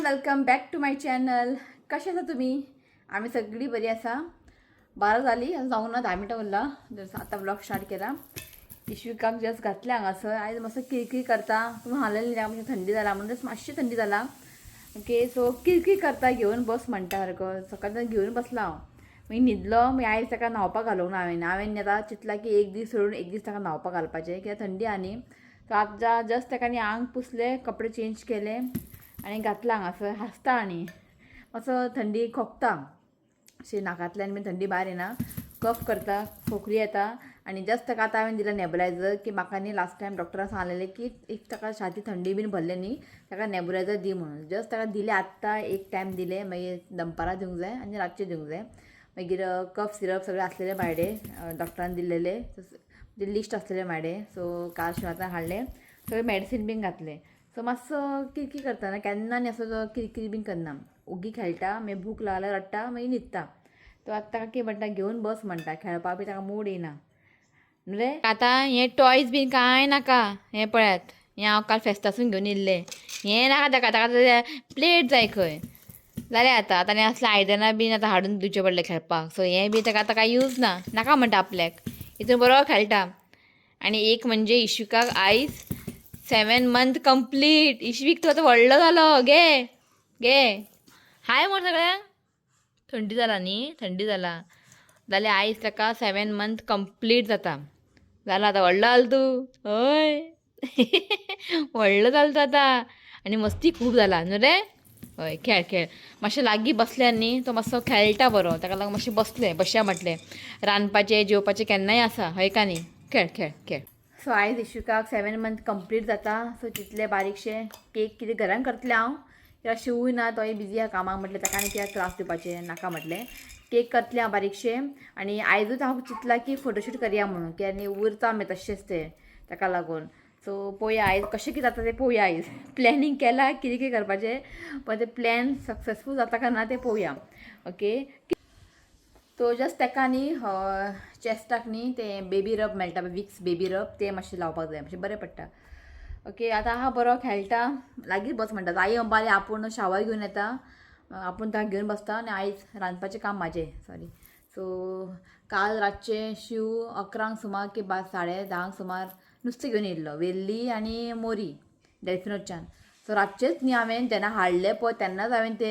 Welcome back to my channel. कशें आसा तुमी? आमी सगळीं बरी आसा. 12 जाली, आतां जावंक ना, 10 मिनटां उरला. आतां व्लॉग स्टार्ट केला. इश्विकाक जस्ट घातलें हांगासर. आयज मातसो किरकिर करता. तुमी हालयलें न्ही, मातशें थंडी जाला म्हणून, मातशी थंडी जाला. ओके, सो किरकिर करता, घेवन बस म्हणटा सारको. सकाळच्यान घेवन बसला हांव, मागीर न्हिदलो. मागीर आयज ताका न्हांवपाक घालूंक ना हांवें. हांवें आतां चिंतलां की एक दीस सोडून एक दीस ताका न्हांवपाक घालपाचें, कित्याक थंडी आहा न्ही. सो आतां जस्ट ताका न्ही आंग पुसलें, कपडे चेंज केले आनी घातला हांगासर. हांसता आनी मातसो थंडी खोकता अशें, नाकांतल्यान बीन थंडी भायर येना, कफ करता, खोकली येता. आनी जस्ट ताका आतां हांवें दिलां नेबुलायजर, की म्हाका न्ही लास्ट टायम डॉक्टरान सांगलेलें की if ताका छाती थंडी बीन भरले न्ही, ताका नेबुलायजर दी म्हणून. जस्ट ताका दिलें आत्तां, एक टायम दिलें. मागीर दनपारां दिवंक जाय आनी रातचें दिवंक जाय. मागीर कफ सिरप सगळें आसलेलें म्हाजे, डॉक्टरान दिल्लेलें म्हणजे लिस्ट आसलेलें म्हाजे. सो काल शिवातान हाडलें सगळें, मेडिसीन बीन घातलें. सो मातसो किरकीर करता. केन्ना न्ही असो किरकीर बीन करना, ओगी खेळटा. मागीर भूक लागल्यार रडटा, मागीर न्हिदता. तो आतां ताका कितें म्हणटा, घेवन बस म्हणटा, खेळपा बी ताका मूड येना रे. आतां हें टॉयज बीन कांय नाका. हें पळयात, हें हांव काल फेस्तासून घेवन येयल्लें. हें नाका ताका. ताका प्लेट जाय खंय. जालें आतां. आतां आनी असलें आयदनां बीन आतां हाडून दिवचें पडलें खेळपाक. सो हें बी ताका आतां कांय यूज ना, नाका म्हणटा आपल्याक. हितून बरो खेळटा. आनी एक म्हणजे इश्विकाक आयज 7 मंथ कंप्लीट. इश्वीक, तूं आतां व्हडलो जालो. गे गे, हाय म्हण सगळ्यांक. थंडी जाला न्ही, थंडी जाला. जाल्यार आयज ताका 7 मंथ कंप्लीट जाता. जाला आतां, व्हडलो जालो तूं. हय, व्हडलो जालो तूं आतां आनी मस्ती खूब जाला न्हू रे. हय, खेळ खेळ. मातशें लागीं बसल्यार न्ही तो मातसो खेळटा बरो. ताका लागून मातशें बसलें, बसया म्हटलें. रांदपाचें जेवपाचें केन्नाय आसा, हय का न्ही? खेळ खेळ खेळ. सो आयज इशुकाक 7 मंथ कंप्लीट जाता. सो तितले बारीकशे केक कितें घरान करतलें हांव, कित्याक शिवूय ना, तोय बिजी आहा कामाक. म्हटलें ताका आनी कित्याक त्रास दिवपाचें, नाका म्हटलें. केक करतलें हांव बारीकशें. आनी आयजूच हांव चिंतलां की फोटोशूट करया म्हणून, की आनी उरता मागीर तशेंच तें, ताका लागून. सो पळोवया आयज कशें कितें जाता तें पळोवया. आयज प्लॅनिंग केलां कितें कितें करपाचें, पण तें प्लॅन सक्सेसफूल जाता काय ना तें पळोवया. ओके, तो जस्ट ताका न्ही चेस्टाक न्ही तें बेबी रब मेळटा, विक्स बेबी रब, तें मातशें लावपाक जाय, मातशें बरें पडटा. ओके, आतां आहा बरो खेळटा. लागींच बस म्हणटा. आई अंबाली आपूण शावर घेवन येता, आपूण ताका घेवन बसता आनी आयज रांदपाचें काम म्हाजें. सॉरी. सो काल रातचें शिव 11ंक सुमार की 10:30क सुमार नुस्तें घेवन येयल्लो, वेल्ली आनी मोरी डेल्फिनोच्यान. सो रातचेंच न्ही हांवें जेन्ना हाडलें पळय, तेन्नाच हांवें ते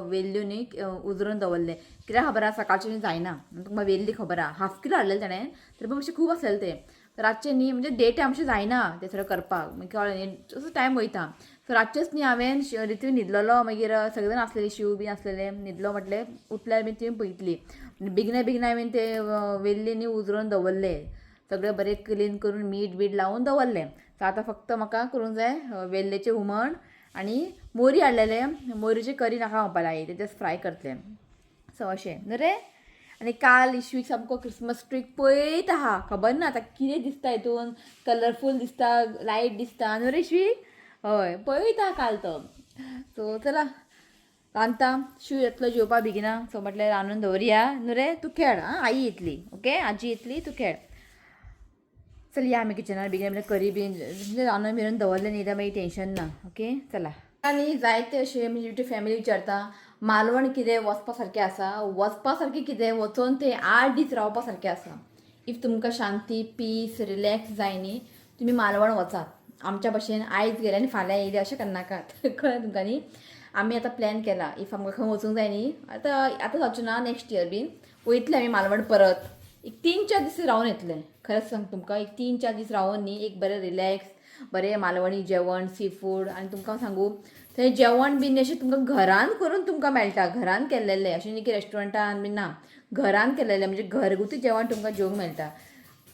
वेल्ल्यो न्ही उजरून दवरलें. कित्याक खबर आसा, सकाळचें न्ही जायना. तुमकां वेल्ली खबर आहा, हाफ किलो हाडलेलें ताणें, तरी पण मातशें खूब आसलेलें तें. रातचें न्ही म्हणजे डे टायम अशें जायना तें सगळें करपाक, मागीर कळ्ळें न्ही, असो टायम वयता. सो रातचेंच न्ही हांवें, रितू न्हिदलेलो, मागीर सगळे जाण आसलेले, शिव बीन आसलेले. न्हिदलो म्हटलें, उठल्यार बीन तुवें पळयतली. बेगिना बेगिना हांवें ते वेल्ली न्ही उजरोवन दवरले, सगळें बरें क्लीन करून मीठ बीठ लावन दवरलें. सो आतां फक्त म्हाका करूंक जाय वेल्लेचें हुमण आनी मोरी हाडलेले. मोरीची करी नाका म्हणपाक लागली, ते जस्ट फ्राय करतले. सो अशें न्हू रे. आनी काल इश्वीक सामको क्रिसमस ट्रीक पळयत आहा. खबर ना आतां कितें दिसता हितून, कलरफूल दिसता, लायट दिसता न्हू रे इश्वीक? हय, पळयत आहा काल तो. सो चला, रांदता. शिव येतलो जेवपा बेगिना. सो म्हटलें रांदून दवरया. न्हू रे, तूं खेळ आं, आई येतली. ओके, आजी येतली, तूं खेळ. चल या आमी किचनार बेगीन बेगीन. करी बीन म्हणजे रांदून बिरून दवरलें न्ही जाल्यार मागीर टेंशन ना. ओके, चला. आनी जायते अशे म्हणजे युट्यूब फॅमिली विचारता, मालवण कितें वचपा सारकें आसा? वचपा सारकें कितें, वचोन थंय 8 दीस रावपा सारकें आसा. If तुमकां शांती, पीस, रिलॅक्स जाय न्ही, तुमी मालवण वचात. आमच्या भशेन आयज गेले आनी फाल्यां येयले अशें करनाकात. कळ्ळें तुमकां न्ही? आमी आतां प्लॅन केला, if आमकां खंय वचूंक जाय न्ही, आतां आतां जावचें ना, नेक्स्ट इयर बीन वयतले आमी मालवण. परत एक 3-4 दीस रावन येतले. खरेंच सांग तुमकां, एक 3-4 दीस रावन न्ही, एक बरें रिलॅक्स, बरें मालवणी जेवण, सी फूड. आनी तुमकां सांगू, थंय जेवण बीन अशें तुमकां घरान करून तुमकां मेळटा, घरान केल्लेलें. अशें न्ही की रेस्टॉरंटान बीन ना, घरान केल्लेलें म्हणजे घरगुती जेवण तुमकां जेवंक मेळटा.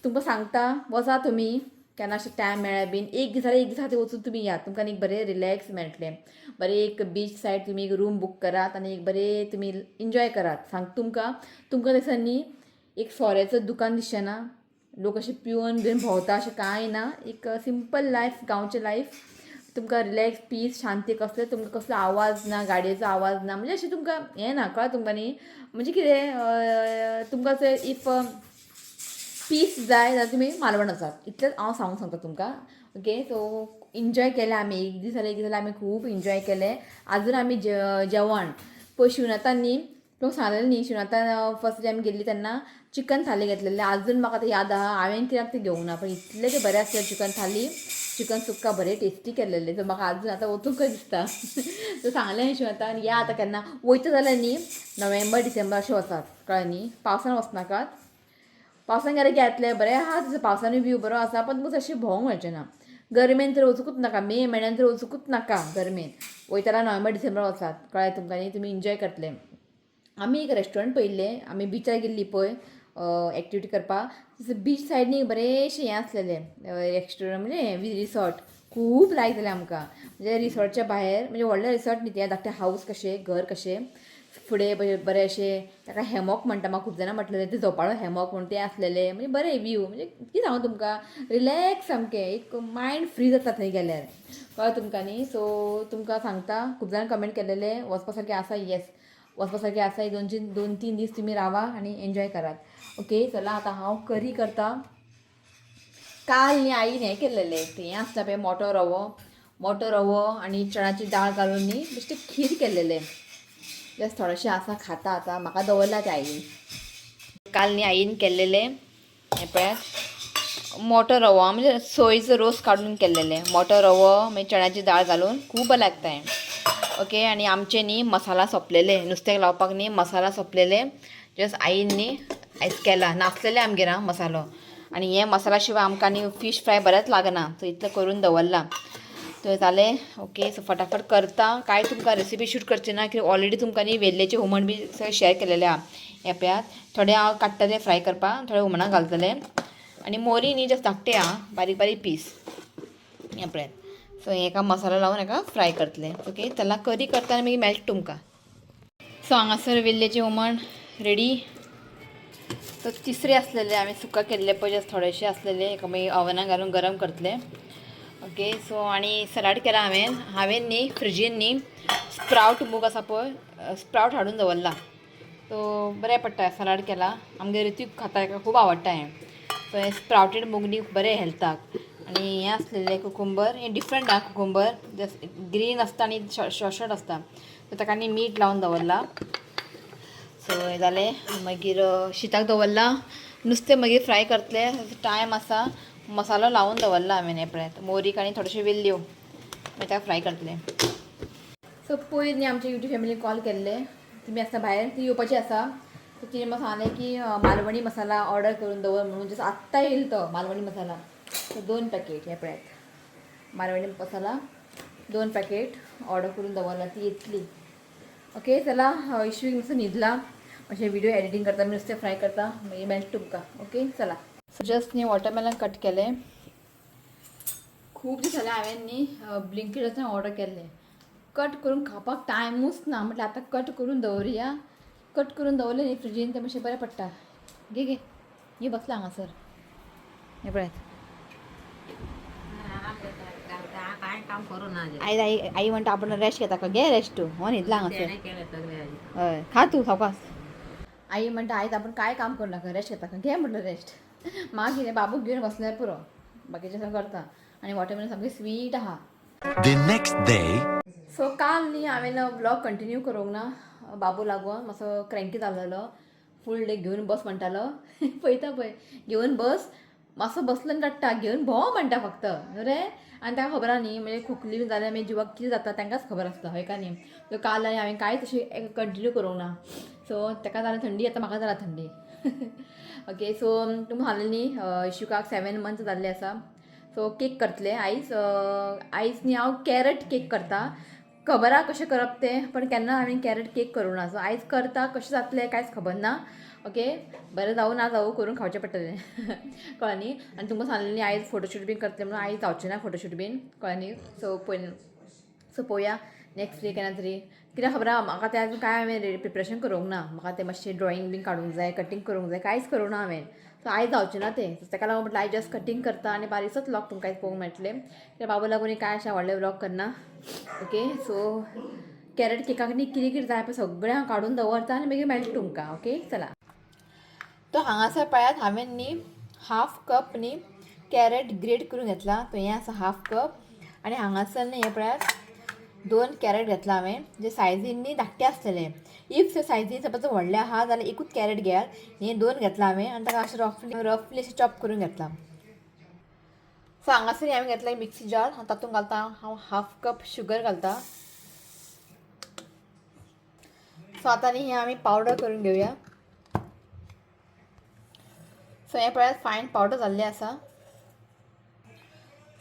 तुमकां सांगता, वचा तुमी केन्ना अशें टायम मेळ्ळें बीन, एक दीस जाल्यार एक दीस खातीर वचून तुमी यात. तुमकां एक बरें रिलॅक्स मेळटलें. बरें एक बीच सायड तुमी एक रूम बूक करात आनी एक बरें तुमी एन्जॉय करात. सांगता तुमकां, तुमकां थंयसर न्ही एक सोऱ्याचं दुकान दिसचें ना, लोक अशे पिवन बीन भोंवता अशें कांय ना. एक सिंपल लायफ, गांवचें लायफ. तुमकां रिलॅक्स, पीस, शांती. कसलें तुमकां कसलो आवाज ना, गाडयेचो आवाज ना, म्हणजे अशें तुमकां हें ना. कळ्ळें तुमकां न्ही? म्हणजे कितें, तुमकां if piece जाय जाल्यार तुमी मालवण वचात. इतलेंच हांव सांगूंक सांगता तुमकां. ओके, सो एन्जॉय केलें आमी. एक दीस जाल्यार एक दीस जाल्यार आमी खूब एन्जॉय केलें. आजून आमी जेवण पळय शिवनाथान न्ही, तुका सांगलेलें न्ही, शिवनाथान फर्स्ट डे आमी गेल्ली तेन्ना चिकन थाली घेतलेले. आजून म्हाका तें याद आहा. हांवें कित्याक तें घेवंक ना, पण इतलें तें बरें आसलें. चिकन थाली, चिकन सुक्का बरें टेस्टी केलेलें. सो म्हाका आजून आतां वचूंकय दिसता. सो सांगलें शिवनाथान, या आतां केन्ना वयता जाल्यार न्ही नोव्हेंबर डिसेंबर अशें वचात, कळ्ळें न्ही? पावसान वचनाकात. पावसान गेल्यार कितें जातलें? बरें आहा तसो पावसानूय व्यू बरो आसा, पण तुमकां तशें भोंवंक मेळचें ना. गरमेन तर वचुकूच नाका. मे म्हयन्यान तर वचुकूच नाका. गरमेन वयताना नोव्हेंबर डिसेंबर वचात, कळ्ळें तुमकां न्ही? तुमी एन्जॉय करतले. आमी एक रेस्टॉरंट पळयल्लें. आमी बिचार गेल्ली पळय एक्टिविटी करपाक, तसो बीच सायडीन बरेंशें हें आसलेलें रेस्टॉरंट, म्हणजे रिसॉर्ट. खूब लायक जालें आमकां. म्हणजे रिसॉर्टच्या भायर, म्हणजे व्हडलें रिसॉर्ट न्ही तें, धाकटें हावस कशें, घर कशें. फुडें बरें बरें अशें ताका हॅमॉक म्हणटा. म्हाका खूब जाणां म्हटलेलें तें झोपाळो हॅमॉक म्हणून तें आसलेलें. म्हणजे बरें व्यू, म्हणजे कितें सांगू तुमकां, रिलॅक्स सामकें, एक मायंड फ्री जाता थंय गेल्यार, कळ्ळें तुमकां न्ही? सो तुमकां सांगता, खूब जाणां कमेंट केलेले वचपा सारकें आसा. येस, वचपा सारकें आसा. एक 2-3 दीस तुमी रावा आनी एन्जॉय करात. ओके, चला, आतां हांव करी करता. काल न्ही आईन हें केल्लेलें, तें आसता पळय मोटो रवो. मोटो रवो आनी चणाची दाळ घालून न्ही बेश्टें खीर केल्लेलें. जस्ट थोडेशें आसा, खाता आतां. म्हाका दवरला तें आईन. काल न्ही आईन केल्लेलें हें पळयात, मोटो रवो, म्हणजे सोयचो रोस काडून केल्लेलें मोटो रवो, मागीर चण्याची दाळ घालून खूब बरें लागता हें. ओके, आनी आमचे न्ही मसाला सोंपलेले, नुस्त्याक लावपाक न्ही मसाला सोंपलेले. जस्ट आईन न्ही आयज केला. नासलेले आमगेर आं मसालो. आनी हे मसाला शिवाय आमकां न्ही फीश फ्राय बरेंच लागना. सो इतलें करून दवरलां. तर जालें. ओके, सो फटाफट करता. कांय तुमकां रेसिपी शूट करची ना, कित्याक ऑलरेडी तुमकां न्ही वेल्लेचें हुमण बी सगळें शेअर केलेलें आहा. हें पळयात, थोडें हांव काडटलें फ्राय करपाक, थोडें हुमणाक घालतलें. आनी मोरी न्ही जस्ट धाकटे आहा, बारीक बारीक पीस. हें पळयात. सो हेका मसालो लावन हेका फ्राय करतलें. ओके, चला, करी करता आनी मागीर मेळटा तुमकां. सो हांगासर वेल्लेचें हुमण रेडी. सो तिसरे आसलेले आमी सुका केल्ले पळय, थोडेशे आसलेले, हेका मागीर ओवनाक घालून गरम करतले. ओके, सो आनी सलाड केला हांवें. हांवें न्ही फ्रिजीन न्ही स्प्रावट मूग आसा पळय, स्प्रावट हाडून दवरला. सो बरें पडटा, सलाड केला. आमगे ऋत्विक खाता, हेका खूब आवडटा हें. सो हें स्प्रावटेड मूग न्ही बरें हेल्थाक. आनी हें आसलेलें कुकुंबर. हें डिफरंट आहा कुकुंबर, जस्ट ग्रीन आसता आनी शॉर्ट शॉर्ट आसता. सो ताका आनी मीठ लावन दवरला. सो हें जालें. मागीर शिताक दवरला नुस्तें, मागीर फ्राय करतले. टायम आसा. मसालो लावन दवरला हांवें. हें पळयात, मोरीक आनी थोडेश्यो वेल्ल्यो, मागीर ताका फ्राय करतले. सो पयर न्ही आमच्या युट्यूब फॅमिलीन कॉल केल्ले. तुमी आसता भायर, ती येवपाची आसा. सो तिणें म्हाका सांगलें की मालवणी मसाला ऑर्डर करून दवर म्हणून. जसो आत्तां येयल तो मालवणी मसाला. सो 2 पॅकेट, हे पळयात, मालवणी मसाला 2 पॅकेट ऑर्डर करून दवरला. ती येतली. ओके, चला, इश्वीक मातसो न्हिदला. मातशें व्हिडिओ एडिटींग करता मी, नुस्तें फ्राय करता, मागीर मेळटा तुमकां. ओके, चला. सो जस्ट न्ही वॉटरमेलन कट केलें. खूब दीस जाले हांवें न्ही ब्लिंकिटाच्यान ऑर्डर केल्लें. कट करून खावपाक टायमूच ना. म्हटल्यार आतां कट करून दवरुया. कट करून दवरलें न्ही फ्रिजीन, तें मातशें बरें पडटा. घे घे, हे बसला हांगासर. हें पळयात. काय काम करू ना. आई आई आई म्हणटा आपण रेस्ट घेता का? घे रेस्ट तूं. हो, न्हिदला हांगासर. त्याने केलं सगळे आई. हय, खा तूं सावकास. आई म्हणटा आयज आपण काय काम करू नाका, रेस्ट घेता का? घे म्हटलं रेस्ट. म्हाका कितें, बाबूक घेवन बसल्यार पुरो, बाकीचें सगळें करता. आनी वॉटरमेलन सामकें स्वीट आहा. The next day. सो काल न्ही हांवें व्लॉग कंटिन्यू करूंक ना, बाबू लागून मातसो क्रँकी जाल्लो. फूल डे घेवन बस म्हणटालो. पळयता पळय, घेवन बस, मातसो बसलो आनी रडटा. घेवन भोंव म्हणटा फक्त रे. आनी ताका खबर आहा न्ही, म्हणजे खोकली बी जाल्यार मागीर जिवाक कितें जाता तांकांच खबर आसता, हय का न्ही? सो काल आनी हांवें कांयच अशें कंटिन्यू करूंक ना. सो ताका जालें थंडी, आतां म्हाका जाला थंडी. ओके, सो तुमकां सांगलें न्ही, इशुकाक 7 मंथ्स जाल्ले आसा. सो केक करतले आयज. आयज न्ही हांव कॅरट केक करता. खबर आहा कशें करप तें, पण केन्ना हांवें कॅरट केक करूंक ना. सो आयज करता. कशें जातलें कांयच खबर ना. ओके, बरें जावं ना जावं, करून खावचें पडटलें, कळ्ळें न्ही? आनी तुमकां सांगलें न्ही आयज फोटोशूट बीन करतलें म्हणून. आयज जावचें ना फोटोशूट बीन, कळ्ळें न्ही? सो पळय, सो पळोवया नेक्स्ट डे केन्ना तरी. कित्याक खबर आहा म्हाका तें अजून कांय हांवें प्रिपरेशन करूंक ना. म्हाका तें मातशें ड्रॉइंग बीन काडूंक जाय, कटींग करूंक जाय. कांयच करूंक ना हांवें. सो आयज जावचें ना तें. सो ताका लागून म्हटल्यार आयज जस्ट कटींग करता आनी बारीकसोच व्लॉग तुमकां आयज पळोवंक मेळटलें, कित्याक बाबू लागून कांय अशें व्हडलें व्लॉग करना. ओके, सो कॅरट केकाक न्ही कितें कितें जाय पळय सगळें हांव काडून दवरता आनी मागीर मेळटा तुमकां. ओके, चला. तो हांगासर पळयात, हांवें न्ही हाफ कप न्ही कॅरट ग्रेट करून घेतला. तो हें आसा हाफ कप. आनी हांगासर न्ही हें पळयात, 2 कॅरट घेतला हांवें, जे सायजीन न्ही धाकटे आसतले. If ते सायजीन सपोज व्हडले आहा जाल्यार एकूच कॅरट घेयात. हें 2 घेतला हांवें आनी ताका अशें रफली रफली अशें चॉप करून घेतला. सो हांगासर हांवें घेतला मिक्सी जार. तातूंत घालता हांव हाफ कप शुगर घालता. सो आतां न्ही हें आमी पावडर करून घेवया. सो हें पळयात, फायन पावडर जाल्लें आसा.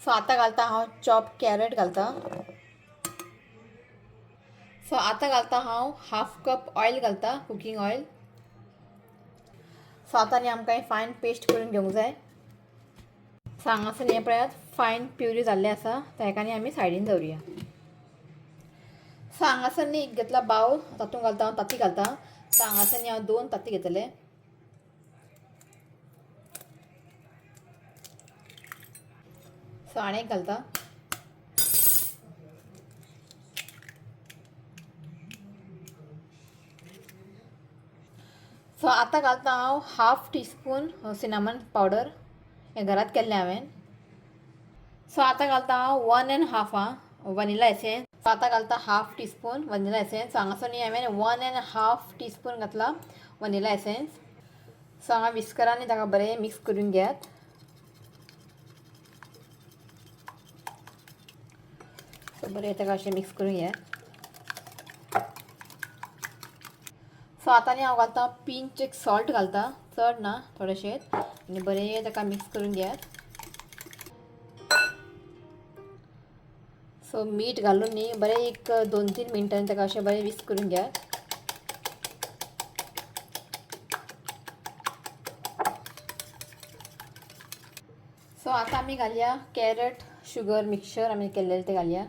सो आतां घालता हांव चॉप कॅरट घालता. सो आतां घालता हांव हाफ कप ऑयल घालता, कुकींग ऑयल. सो आतां न्ही आमकां फायन पेस्ट करून घेवंक जाय. सो हांगासर हें पळयात, फायन प्युरी जाल्लें आसा. ताका न्ही आमी सायडीन दवरुया. सो हांगासर न्ही एक घेतला बावल, तातूंत घालता हांव तांती घालता. सो हांगासर न्ही हांव 2 तांती घेतले. सो आनी एक घालता. सो आतां घालता हांव हाफ टीस्पून सिनामन पावडर, हें घरांत केल्लें हांवें. सो आतां घालता हांव 1.5 वनिला एसेन्स. सो आतां घालता half teaspoon vanilla essence. So हांगासर न्ही हांवें 1.5 टीस्पून घातला वनिला एसेन्स. सो हांगा विस्करांनी ताका बरें मिक्स करून घेयात. सो बरें ताका अशें मिक्स करून घेयात. सो आतां न्ही हांव घालता पिंच एक सॉल्ट घालता, चड ना, थोडेशें, आनी बरें ताका मिक्स करून घेयात. सो मीठ घालून न्ही बरें एक 2-3 मिनटांनी ताका अशें बरें मिक्स करून घेयात. सो आतां आमी घालया कॅरट शुगर मिक्सचर आमी केल्लें तें घालया.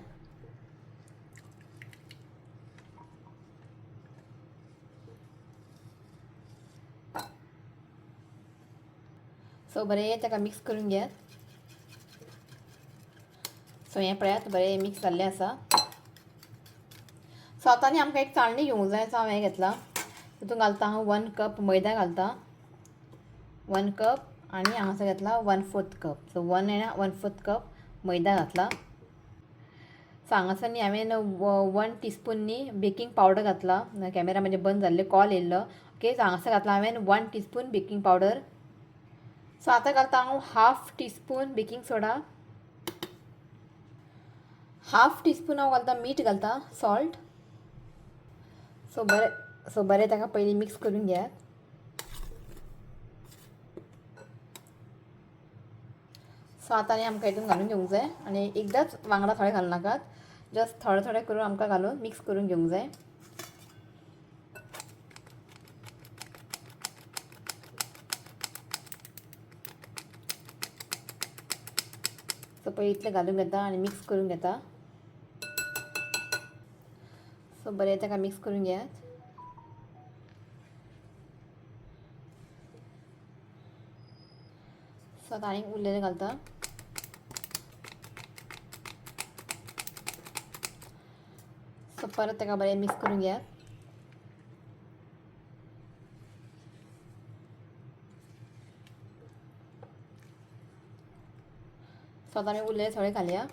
सो बरें ताका मिक्स करून घेयात. सो हें पळयात, बरें मिक्स जाल्लें आसा. सो आतां न्ही आमकां एक चाळणी घेवंक जाय. सो हांवें हें घेतलां, तितून घालता हांव 1 कप मैदा घालता, 1 कप, आनी हांगासर घेतला 1/4 कप. सो 1 1/4 कप मैदा घातला. सो हांगासर न्ही हांवें 1 टीस्पून न्ही बेकींग पावडर घातला. कॅमेरा म्हणजे बंद जाल्ले, कॉल येयल्लो. ओके, सो हांगासर घातला हांवें 1 टीस्पून बेकींग पावडर. सो आतां घालता हांव half teaspoon baking soda, half teaspoon हांव घालता मीठ घालता, सॉल्ट. सो बरें ताका पयलीं मिक्स करून घेयात. सो आतां न्ही आमकां हितून घालून घेवंक जाय आनी एकदांच वांगडा थोडे घालूं नाकात, जस्ट थोडे थोडे करून आमकां घालून मिक्स करून घेवंक जाय. सो पयलीं इतलें घालून घेता आनी मिक्स करून घेता. सो बरें ताका मिक्स करून घेयात. सो आतां आनीक उरलेलें घालता. सो परत ताका बरें मिक्स करून घेयात. सो आतां आमी उरलेले सगळे घालया.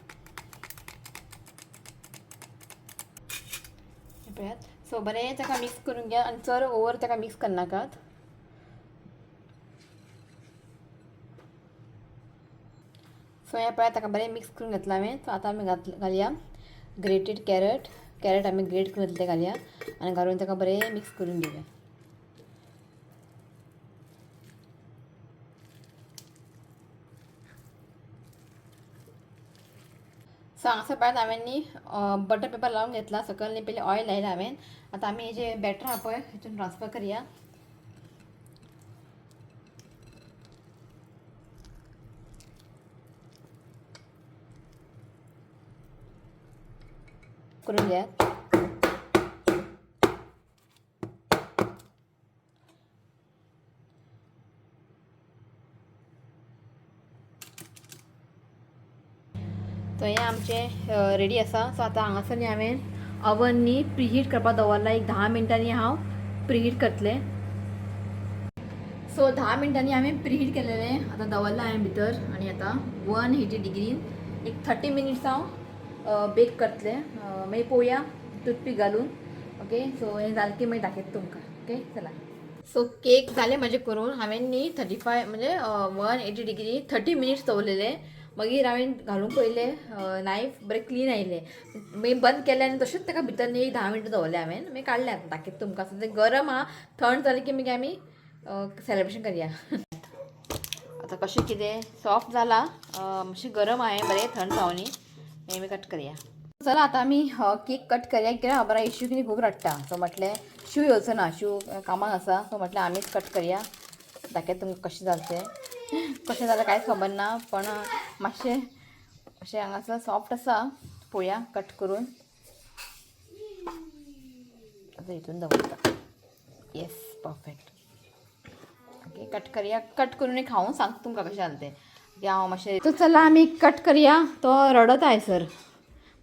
पळयात, सो बरें ताका मिक्स करून घ्या आनी चड ओवर ताका मिक्स करनाकात. सो हें पळयात, ताका बरें मिक्स करून घेतलां हांवें. सो आतां आमी घालया ग्रेटेड कॅरट. कॅरट आमी ग्रेट करून घेतलें, घालया आनी घालून ताका बरें मिक्स करून घेवया. सो हांगासर पळयात, हांवें न्ही बटर पेपर लावन घेतला सकयल न्ही, पयलीं ऑयल लायलां हांवें. आतां आमी हे जे बॅटर आहा पळय, हितून ट्रान्सफर करया. करून घेयात. तो हें आमचें रेडी आसा. सो आतां हांगासर न्ही हांवें ओवन न्ही प्रिहीट करपाक दवरला. एक 10 मिनटांनी हांव प्रिहीट करतलें. सो 10 मिनटांनी हांवें प्रिहीट केलेलें आतां दवरलां हांवें भितर आनी आतां 180 डिग्रीन एक 30 मिनिट्स हांव बेक करतलें. मागीर पळोवया टूथपीक घालून. ओके सो हें जालें की मागीर दाखयता तुमकां. ओके चला. सो केक जालें म्हाजें करून. हांवें न्ही 35 म्हणजे 180 डिग्री 30 मिनिट्स दवरलेले. मागीर हांवें घालूंक पळयलें नायफ, बरें क्लीन आयलें. मागीर बंद केलें आनी तशेंच ताका भितर न्ही 10 मिनटां दवरलें हांवें. मागीर काडलें. आतां दाखयता तुमकां. सद्या गरम आहा, थंड जालें की मागीर आमी सेलिब्रेशन करया. आतां कशें कितें सॉफ्ट जाला, मातशें गरम आहे, बरें थंड जावनी. मागीर आमी कट करया. चला आतां आमी केक कट करया. कित्याक खबर आहा, इशू कितें खूब रडटा. सो म्हटलें शू येवचो ना, शू कामाक आसा. सो म्हटलें आमीच कट करया. दाखयता तुमकां कशें जालें तें. कशें जालें कांयच खबर ना, पण मातशें अशें हांगासर सॉफ्ट आसा. पळोवया कट करून. आतां हितून दवरता. येस परफेक्ट. ओके कट करया. कट करून खावून सांगता तुमकां कशें जालें तें. की हांव मातशें तो चला आमी कट करया. तो रडत आहे सर.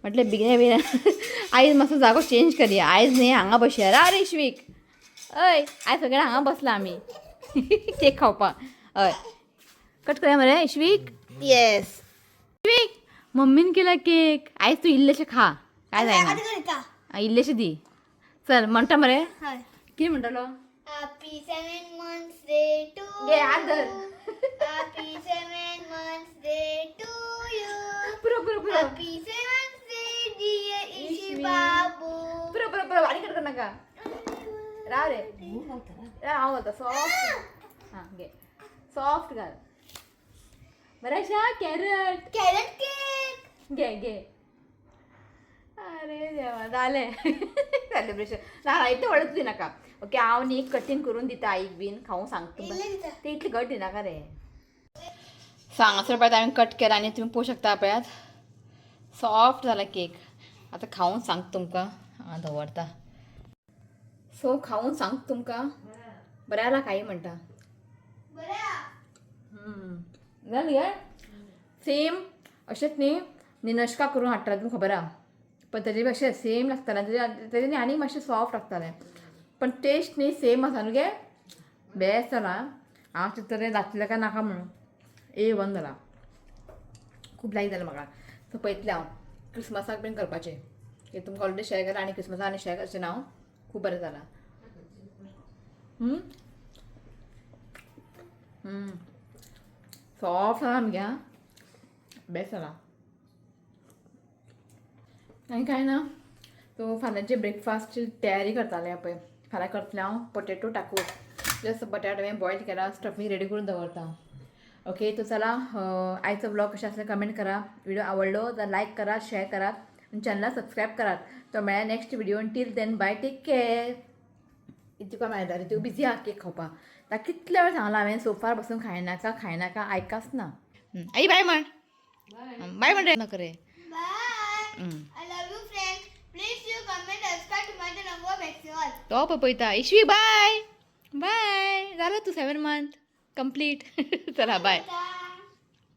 म्हटलें बेगिना बेगिना आयज मातसो जागो चेंज करया. आयज न्ही हांगा बसया. अरे इश्वीक हय, आयज सगळे हांगा बसला आमी केक खावपाक. हय कट करया मरे इश्वीक. येस इश्वीक, मम्मीन केला केक. आयज तूं इल्लेशें खा, काय जायना. इल्लेशें दी. चल म्हणटा मरे, कितें म्हणटलो? Happy 7 months day to घे हात धर. Happy 7 months day to you. पुरो पुरो पुरो. Happy 7th day dear Ishi Ishvi. Babu. पुरो पुरो पुरो, आनी कट कर नाका. राव रे राव, हांव घालता सॉफ्ट. हां घे सॉफ्ट घाल. बरें आशा कॅरट. Carrot cake. घे घे. अरे देवा, जालें सेलिब्रेशन. ना इतलें व्हडलें तुजें नाका. ओके हांव न्ही कटींग करून दिता आईक बीन खावूंक सांगता तुमकां. इल्लें दिता. ते इतलें घट दिनाका रे. सो हांगासर पळयात हांवें कट केला आनी तुमी पळोवंक शकता पळयात सॉफ्ट जाला केक. आतां खावून सांगता तुमकां. हांगा दवरता. सो खावून सांगता तुमकां बरें जाला काय म्हणटा. जालें गे सेम अशेंच न्ही निनशका करून हाडटाले तुमकां खबर आहा, पण तेजे अशें सेम लागतालें. तेजे न्ही आनीक मातशें सॉफ्ट लागतालें, पण टेस्ट न्ही सेम आसा न्हू गे. बेस्ट जाला. हांव चिंतलें जातलें काय नाका म्हणून, A1 जाला. खूब लायक जालें म्हाका. सो पळयतलें हांव क्रिसमसाक बीन करपाचें. हे तुमकां ऑलरेडी शेअर केलां आनी क्रिसमसाक आनी शेअर करचें ना हांव. खूब बरें जालां. सॉफ्ट जाला आमगे. बेस्ट जाला. आनी कांय ना, सो फाल्यांचे ब्रेकफास्टची तयारी करतालें पळय. फाल्यां करतलें हांव पोटेटो टाको. जस्ट बटाट हांवें बॉयल केला, स्टफींग रेडी करून दवरता. ओके तो चला, आयचो ब्लॉग कशें आसलें कमेंट करा. व्हिडिओ आवडलो तर लायक करा, शेअर करात आनी चॅनलाक सबस्क्रायब करात. तो मेळ्ळा next video. Till then bye, take care. तुका मेळटा रे, तूं बिजी आहा केक खावपाक. ताका कितले वेळ सांगलां हांवें सोफार बसून खायनाका खायनाका, आयकाच ना. आई बाय म्हण, बाय म्हण रे, नाका रे. Bye. I love you friends. Please you comment subscribe to my channel. All. तो पपयता. इश्वी बाय बाय. जालो तूं 7 मंथ कंप्लीट. चला बाय. Bye.